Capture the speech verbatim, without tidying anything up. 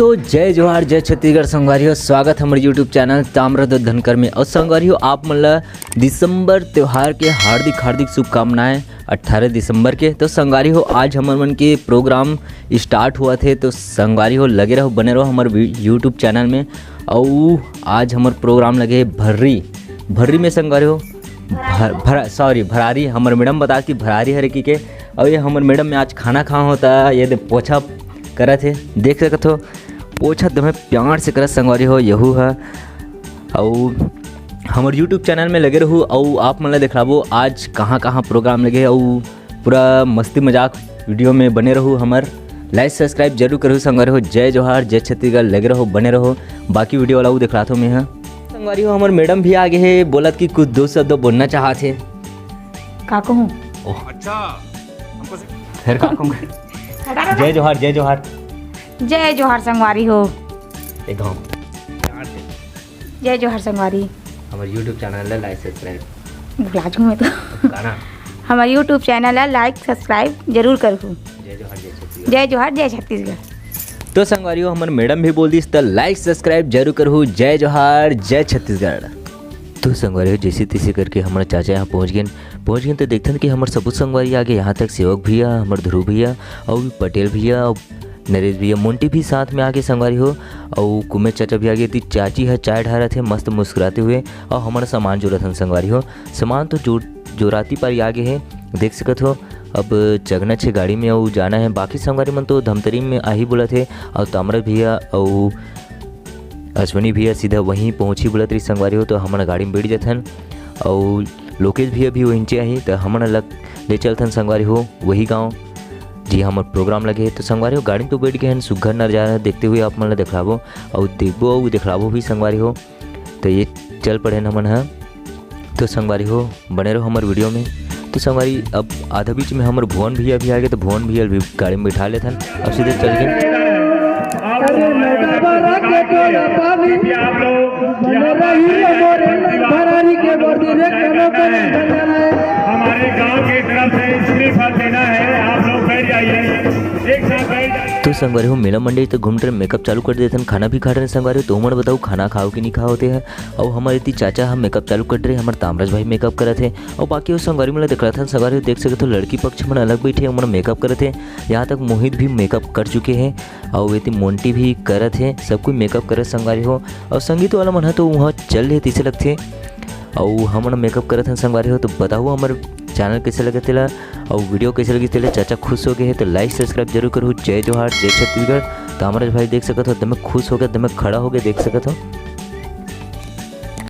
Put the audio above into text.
तो जय जोहार, जय छत्तीसगढ़ संगवारी हो, स्वागत है हमर YouTube चैनल ताम्रध्वज धनकर में। और संगवारी हो, आप मन ला दिसंबर त्योहार के हार्दिक हार्दिक शुभकामनाएं। अट्ठारह दिसंबर के तो संगवारी हो, आज हमर मन के प्रोग्राम स्टार्ट हुआ थे। तो संगवारी हो, लगे रहो, बने रहो हमर वी-, YouTube चैनल में। और आज हमर प्रोग्राम लगे भर्री, भर्री में संगवारी हो, भर, भरा, सॉरी, भरारी। हमर मैडम बता कि भरारी हरे की के। और ये हमर मैडम में आज खाना खा होता, ये दे पोछा करत हे, देख सकत हो, पोछा दमे प्यार से करत संगवारी हो, यहू ह। अउ हमर YouTube चैनल में लगे रहू, अउ आप मन ला दिखलाबो आज कहाँ कहाँ प्रोग्राम लगे हे, अउ पूरा मस्ती मजाक वीडियो में बने रहू। हमर लाइक सब्सक्राइब जरूर करू संगवारी हो। जय जोहार, जय छत्तीसगढ़, लगे रहो, बने रहो, बाकी वीडियो वाला वो दिखलात हो मैं ह। संगवारी हो, हमर मैडम भी आगे हे, बोलत कि कुछ दो शब्द बोलना चाहत हे। का कहूँ? ओह। अच्छा, हमको से- फिर का कहूँ? जय जोहार, जय जोहार। जय जोहार संगवारी हो। एक गाँव। जय जोहार संगवारी। हमर YouTube चैनल ला लाइक सब्सक्राइब। भुला जूँ मैं तो। गाना। हमर YouTube चैनल ला लाइक सब्सक्राइब जरूर करहू। जय जोहार, जय छत्तीसगढ़। जय जोहार, जय छत्तीसगढ़। तो संगवारी हो, हमर मैडम भी बोल दिस, त लाइक सब्सक्राइब जरूर करहू। जय जोहार, जय छत्तीसगढ़। तो संगवारी हो, जैसे तैसे करके हमर चाचा यहाँ पहुँच गेन। पहुँच गेन तो देखथन कि हमर सबो संगवारी आगे, यहाँ तक सेवक भैया, हमर ध्रुव भैया, अउ पटेल भैया, अउ नरेश भैया, मोंटी भी साथ में आगे संगवारी हो, अउ कुमेश चाचा भी आगे। ती चाची ह चाय ढारत हे मस्त मुस्कुराते हुए, अउ हमर सामान जोरत हन संगवारी हो। सामान तो जोर, जोराती पारी आगे हे, देख सकत हो। अब चगना छे गाड़ी में अउ जाना हे। बाकी संगवारी मन तो धमतरी में आही बोलत हे, अउ ताम्रध्वज भैया अउ अश्विनी भैया सीधा वहीं पहुँची बोलत रही संगवारी हो, तो हमन गाड़ी में बैठ जथन। अउ लोकेश भैया भी वहीं चे आही, तो हमन अलग ले चलथन संगवारी हो वही गाँव जी हमर प्रोग्राम लगे हे। तो संगवारी हो, गाड़ी में तो बैठ गए हैं, सुघर नजारा देखते हुए आप मन ला दिखलाबो, अउ देखबो अउ दिखलाबो भी संगवारी हो। तो ये चल पड़े हमन ह। तो संगवारी हो, बने रहो हमर वीडियो में। तो संगवारी, अब आधा बीच में हमर भुवन भैया भी आ गए, तो भुवन भैया भी गाड़ी में बैठा लेथन, अब सीधे चल गए। हमारे गांव की तरफ से श्रीफल देना है, आप लोग बैठ जाइए, एक साथ बैठ जाइए। तो संगवारी हो, मेला मंडई तो घूमत रहे, मेकअप चालू कर देथन, खाना भी खा रहे संगवारी हो। तो उमन बताओ, खाना खाओ कि नहीं खाओ होते हैं। अउ हमर इति चाचा ह मेकअप चालू कर रहे, हमर तामराज भाई मेकअप करत हे। अउ बाकी वो संगवारी मन ला दिखलाथन संगवारी हो, देख सकत हो, लड़की पक्ष मन अलग बैठे, उमन मेकअप करत हे। यहाँ तक मोहित भी मेकअप कर चुके हैं, अउ एती मोंटी भी करत हे, सब कोई मेकअप करत संगवारी हो। अउ संगीत वाला मन ह तो वहाँ चल रहे तैसे लगथे। अउ हमन मेकअप करत हन संगवारी हो, तो बताओ हमर चैनल कैसे लगे तेला, अउ वीडियो कैसे लगी तेला। चाचा खुश हो गए हैं, तो लाइक सब्सक्राइब जरूर करू। जय जोहार, जय छत्तीसगढ़। तामराज भाई देख सकत हो, एकदम खुश हो गए, एकदम खड़ा हो गए, देख सकत हो।